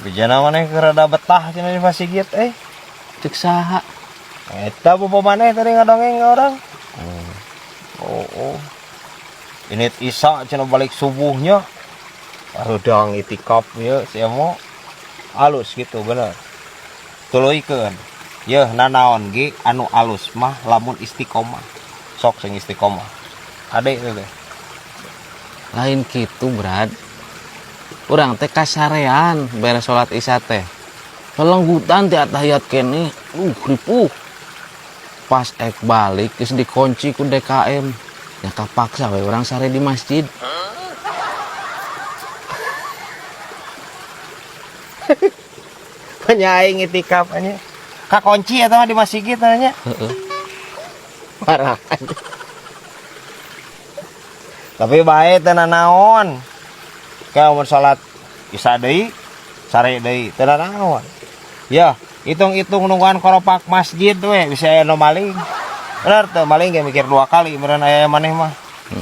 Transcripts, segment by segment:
Bijana maneh keur rada betah cenah di masjid eh. Cek saha? Eta bobo maneh tadi ngadongeng ka urang. Oh, oh. Ini Isa cenah balik subuhnya. Hareudang itikaf ieu si Emo. Alus gitu bener. Tuluykeun. Yeuh nanaon ge anu alus mah lamun istiqomah. Sok sing istiqomah. Ade teh. Lain kitu, Brad. Urang teh kasarean beres salat Isya teh. Lelenggutan ti atahiyat keneh, ripuh. Pas ek balik geus dikunci ku DKM. Nya kapaksa we urang sare di masjid. Penyaing itikaf nya. Kakunci eta mah di masjid nya. Heeh. Parah. Tapi bae teh nanaon. Kayak mun salat Isya deui, sare deui, teu nanaon. Ya, hitung-hitung nungguan koropak masjid we bisa aya nu maling. Bener teu maling ge mikir dua kali meureun aya maneh mah.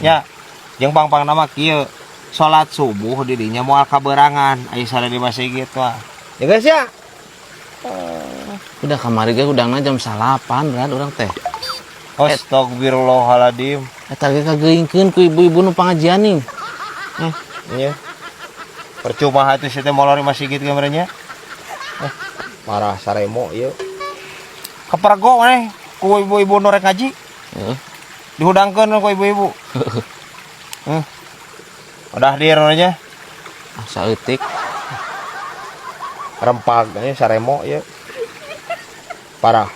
Ya, jeung pang-pangna mah kieu. Salat subuh di dinya moal kaberangan aya sare di masjid mah. Ya guys ya. Udah kamari ge hudangna jam 9 Brad urang teh. Astagfirullahaladzim. Eta ge kageuingkeun ku ibu-ibu nu pangajian nih. Iya. Percuma hati si teh molor di masjid ge meureun nya. Marah saremo ieu. Kepergo maneh ku ibu-ibu nu rek ngaji. Heeh. Dihudangkeun ku ibu-ibu. Udah dir nya. Ah, saeutik. Rempag nya saremo ieu. Parah.